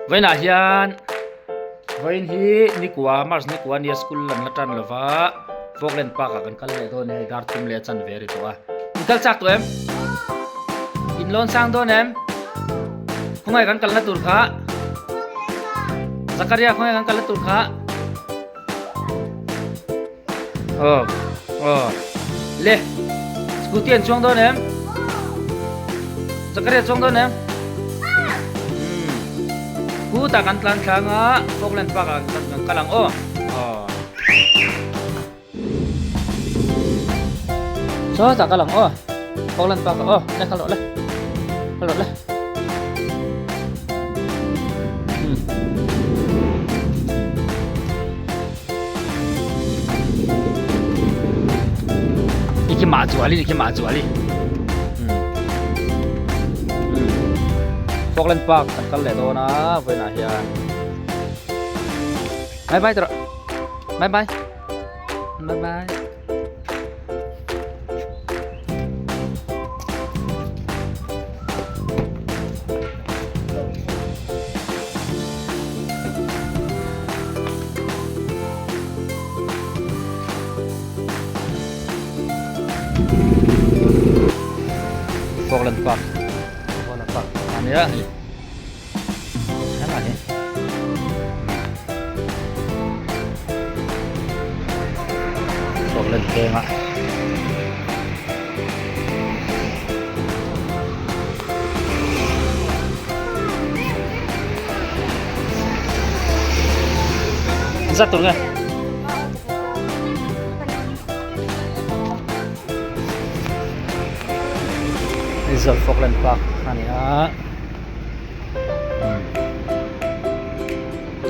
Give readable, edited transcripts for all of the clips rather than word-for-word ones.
Vawiinah hian vawiin hi nikua March nikua nia school an la tan lova Falkland Park ah kan kal leh dawn a ni hei dar thum leh a chanve a ri tawh a. In kal chak tawh em? In lawn sang dawn em? Khawngaih kan kalna tur kha Zakaria khawngaih kan kalna tur kha Aw aw le scooty an chuang dawn em Zakaria chuang dawn em Kutah kan tlan thlang a Falkland Park ah kan kal ang aw aw Sawtah kal ang aw Falkland Park ah aw le kal rawh le kal rawh le. Iki mah zuali iki mah zuali. Falkland Park kan kal leh dawn a vawiinah hian. Bye bye tawh. Bye bye. Bye bye. Falkland Park Falkland Park a nia hei helai hi Falkland vengah Zat tur nge? Aizawl Falkland Park a ni a.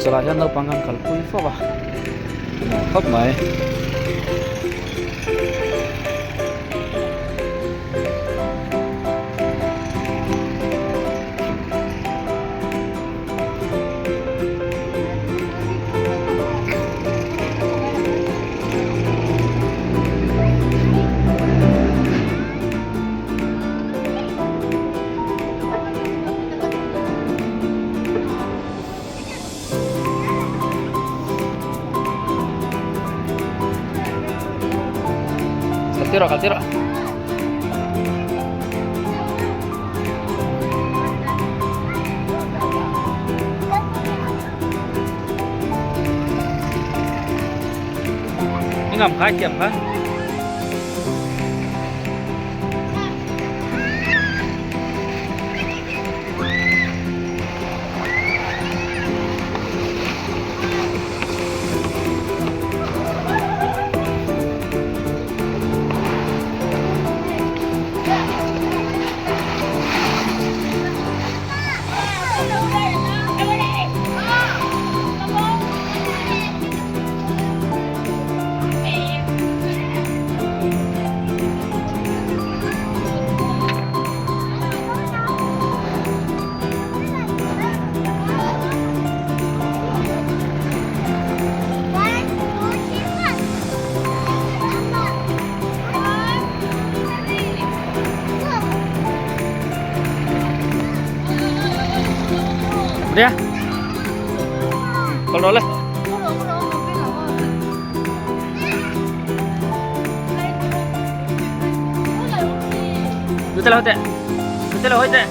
Chawlh ah hian naupang kan kalpui fo a, nuam khawp mai. Kal tir rawh kal tir rawh. Ngam khai thiam kha. Nia. Kal rawh le. Nutella hote. Nutella hote.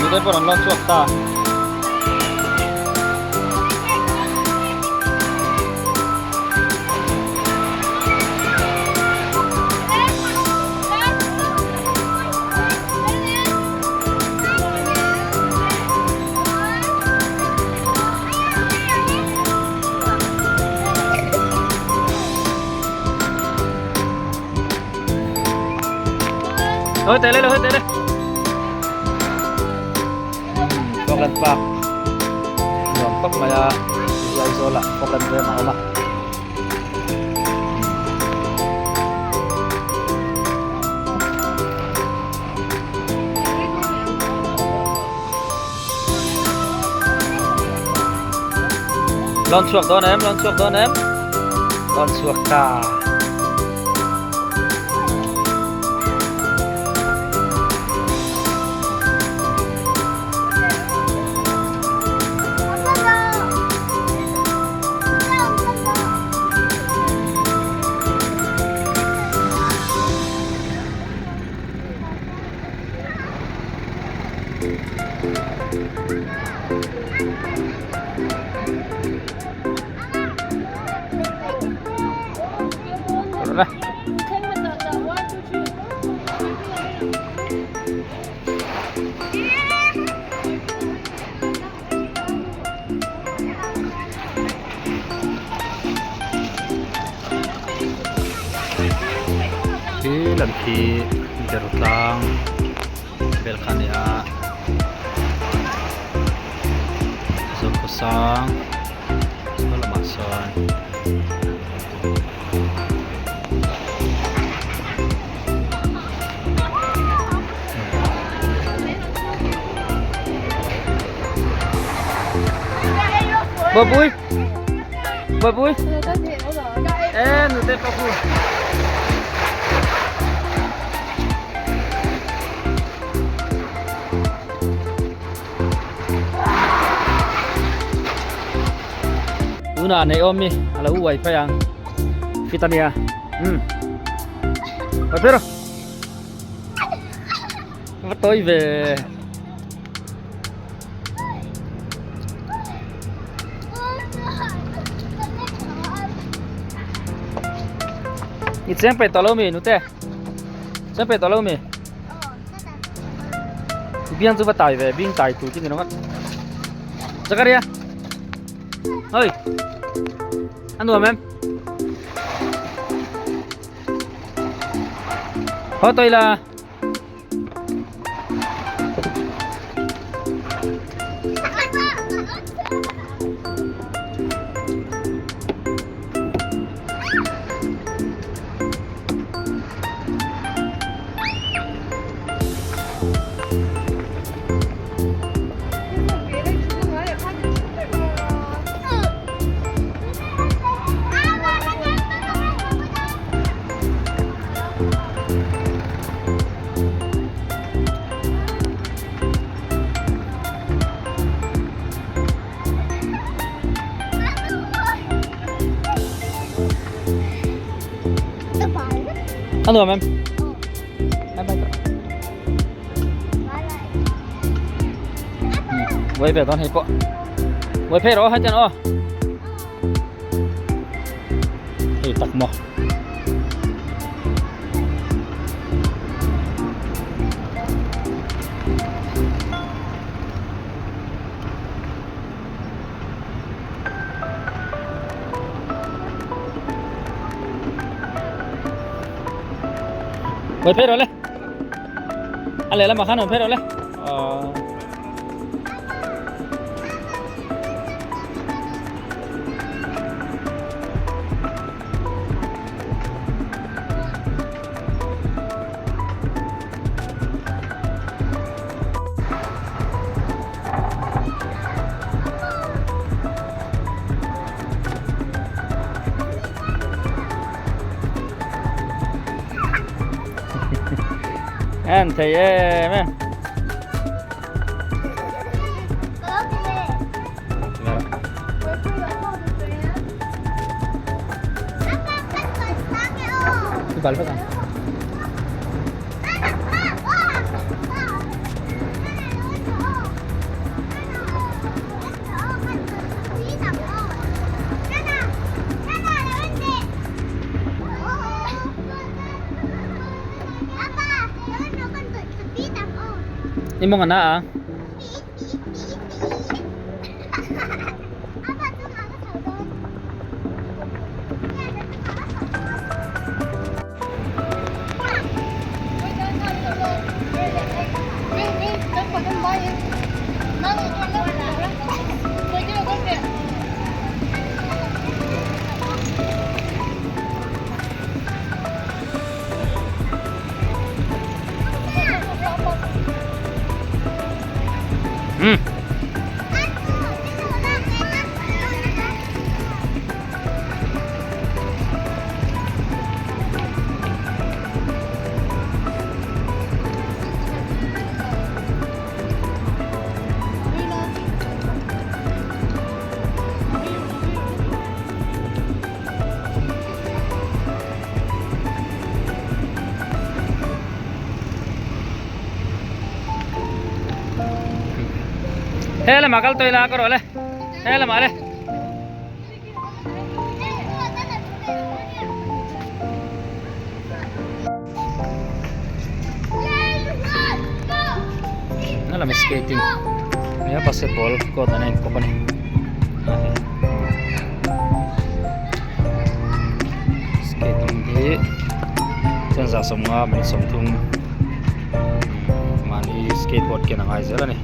Mi te pawh an lo chhuak ta. Hoi teh le hoi teh le. Falkland Park nuam khawp mai a Aizawl ah Falkland veng a awm a. Lawn chhuak dawn em lawn chhuak dawn em lawn chhuak ta. Khi lam khi Dertlang vel kha a ni a Zawlkhawsang saw lamah sawn. Bapui Bapui Ê, nute papu. Tunah nei awm mi a lo uai phei ang fit a nia umm va phei rawh va tawi ve i cheng peih tawh lo mi nute cheng peih tawh lo mi. Biang chu va tai ve bing tai tur chu ni ringawt Zakaria ơi ăn đùa em thôi tôi là A nuam em? Quay về đón hay có. Quay phê đó hai chân o. Hei tak maw. Quay phê rồi le. A lehlamah khan awm phei rawh le. Aww. En thei em em. Bal vek ang. I mawng a na a. Hmm. He lamah kal tawih la ka rawh le he lamah le. Na lam skating nia basketball court an en kawp a ni skating hi chuan zah sawmnga minute sawmthum mahni skateboard ken a ngai zel a ni.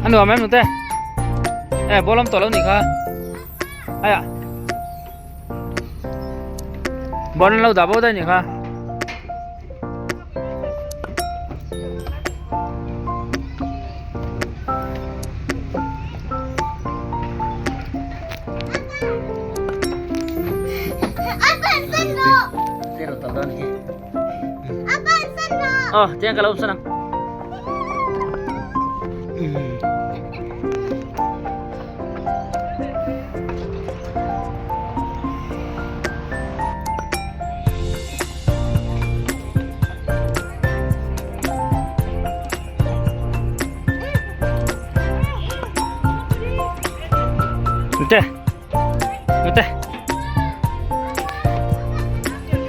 A nuam em nute e ball awm tawh lo nih kha aiah ball an lo dah bo daih nih kha. Oh, tiang ka lo sana. Nute. Nute.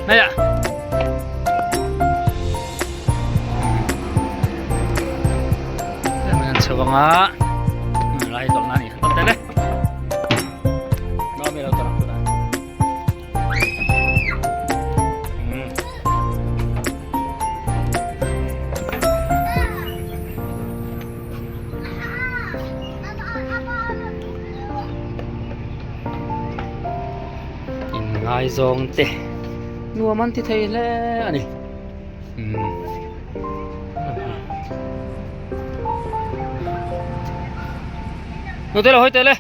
Đây ạ. Đây mình chụp bằng á. Lại tọt này, tọt đây. Nó mình đâu tọt này. Inngaizawng te nuam an ti thei hle a ni Nute lo hawi teh le.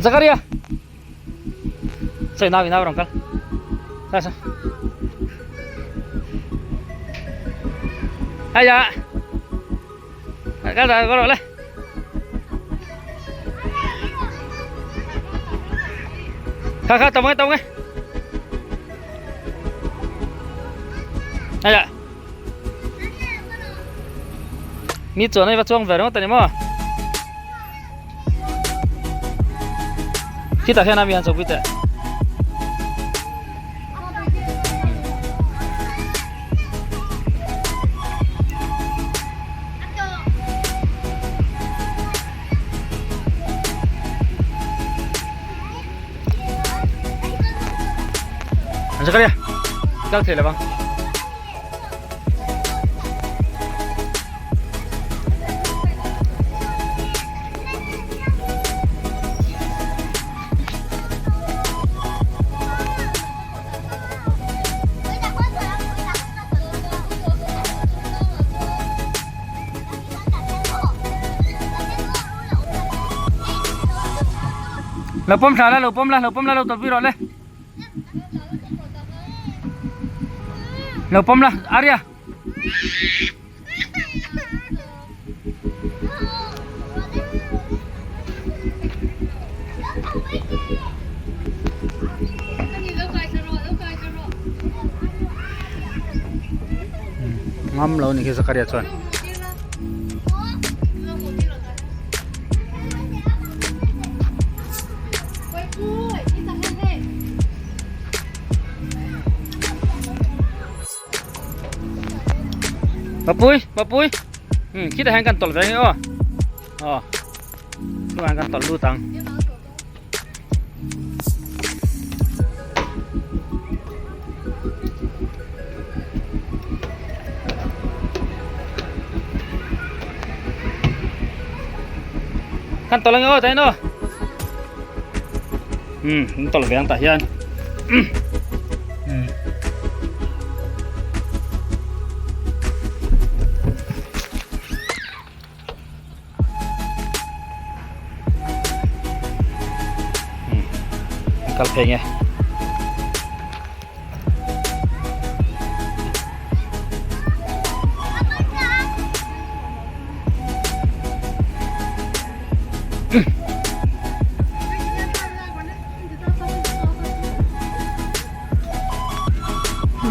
Zakaria Saw nau i nau rawn kal saw saw ai da kal dah kal rawh le kha kha tawng e tawng e ai da mi chuan hei va chuang ve ringawt a ni maw. Khitah hian a mi han chho pui teh. Zakaria, kal thei lo vang. Lo pawm thla la, lo pawm la, lo pawm la, lo tawlhpui rawh le. Lo pawm la, Arya. Ngam lo ni khi Zakaria chuan. Mapui, mapui. Hmm, khi ta hian kan tawlh ve nge aw. Aw. Chuan kan tawlh lut ang. Kan tawlh ange aw tain aw. Hmm, kan tawlh ve ang tah hian. Hmm. Kal phei nge.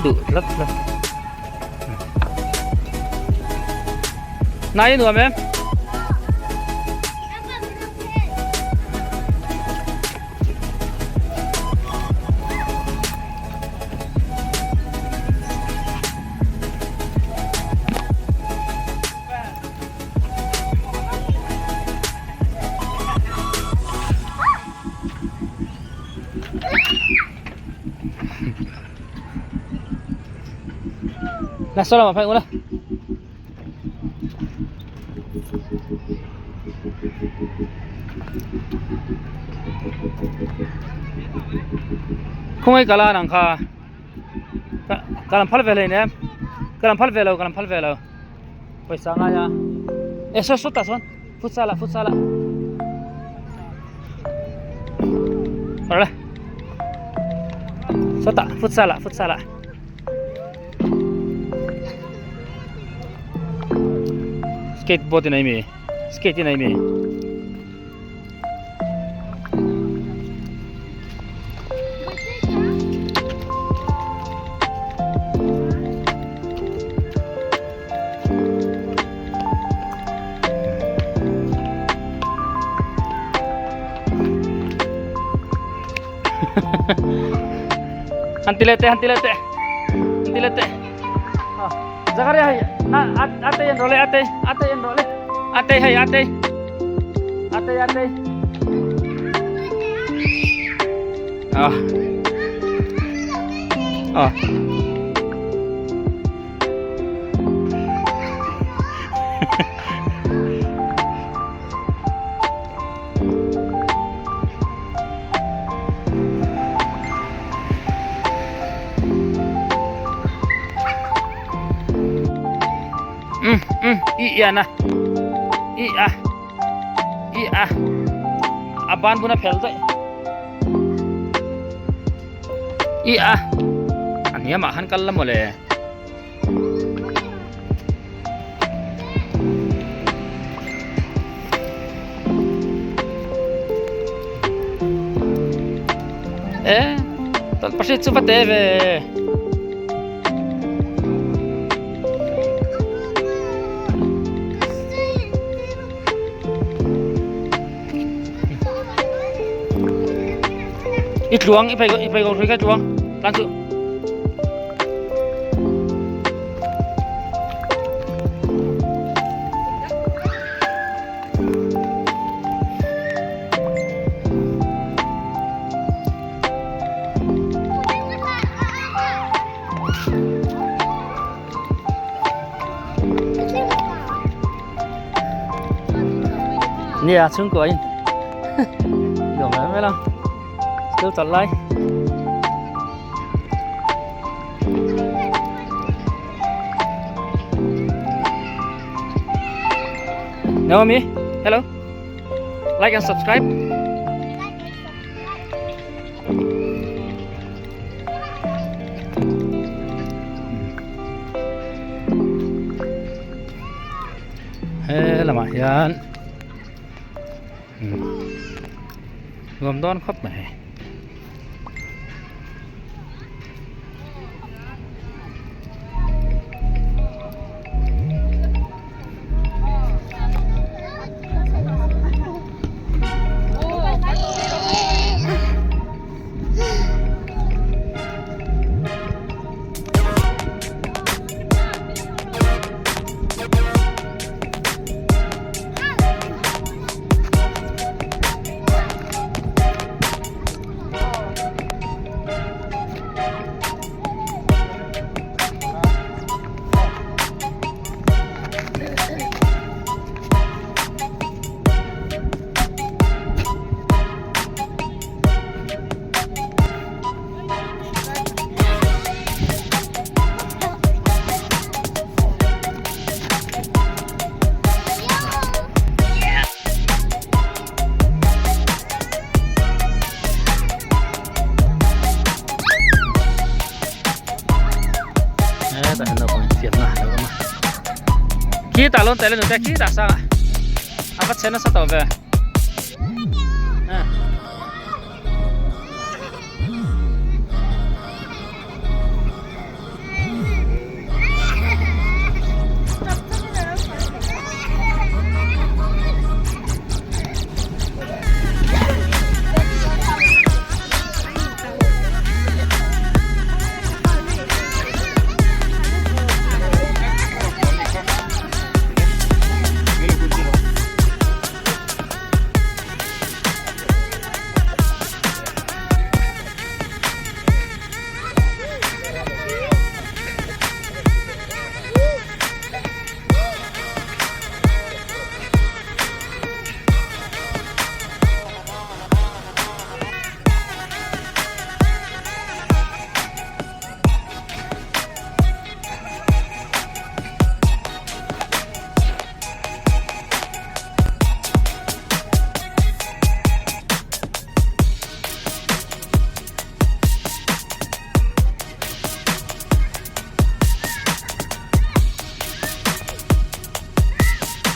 Duh tlat tlat. Nai nuam em? Na saw lamah phei ula. Khawngaih ka lan ang kha ka lam phal ve hlei nem ka lam phal ve lo ka lam phal ve lo pawisa ngai a e saw saw tah sawn futsal ah futsal ah awle sawtah futsal ah futsal ah. Skateboard in a mi skate in a mi. Han ti leh teh han ti leh teh han ti leh teh Zakaria hei ate en rawh le ate ate en rawh le ate hei ate ate ate ah ah Um um i ian a i a i a a ban bun a phel daih i a a hniamah khan kal la mawle. E tawlhpahrit chu va te ve. I tluang i phei i phei ko hrui kha tluang tlan chu. Nia chhungkua in nuam em em a school chawlh lai. Naomi hello like and subscribe. He lamah hian nuam dawn khawp mai. Khitah lawn taih la nute khitah sangah a va chhe nasa tawh ve.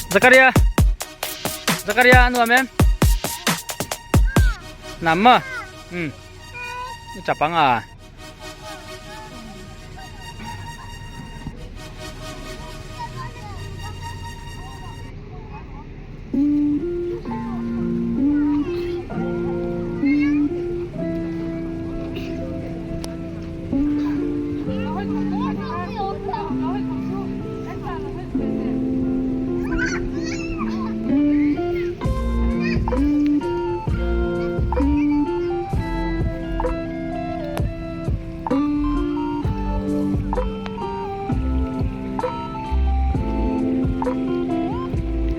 Zakaria Zakaria a nuam em Nam maw umm i chap ang a.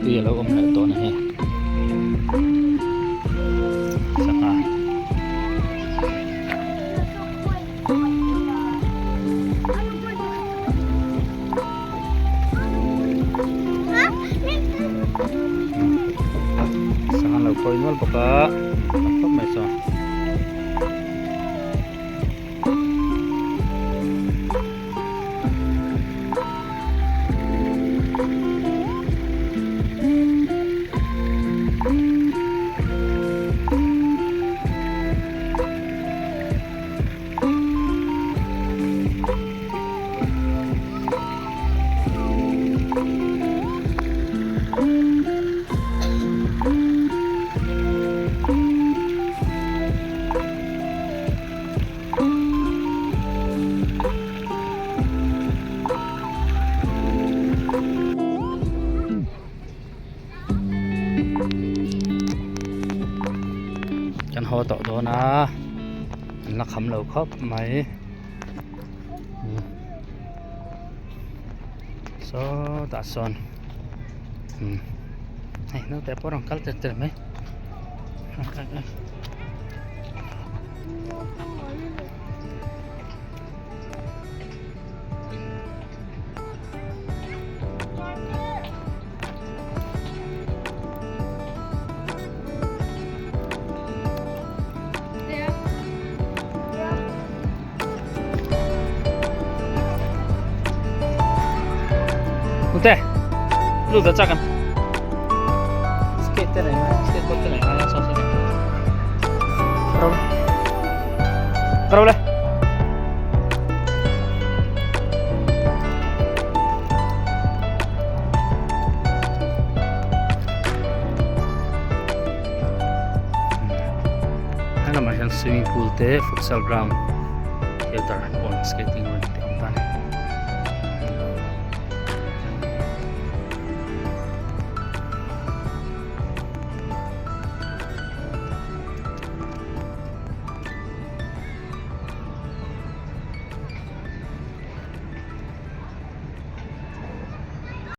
Tui a lo awm leh tawh na hi sangha. Sangha lo kawi nual bawk a tam khawp mai saw. Kan haw tawh dawn a an la kham lo khawp mai sawtah sawn hei naute pawh a rawn kal tel tel mai. Nute, lut a chak em? Skate te nei ngai, skateboard te nei ngai a saw saw Ro. Ro le. He lamah hian swimming pool te futsal ground theatre pawn skating rink te.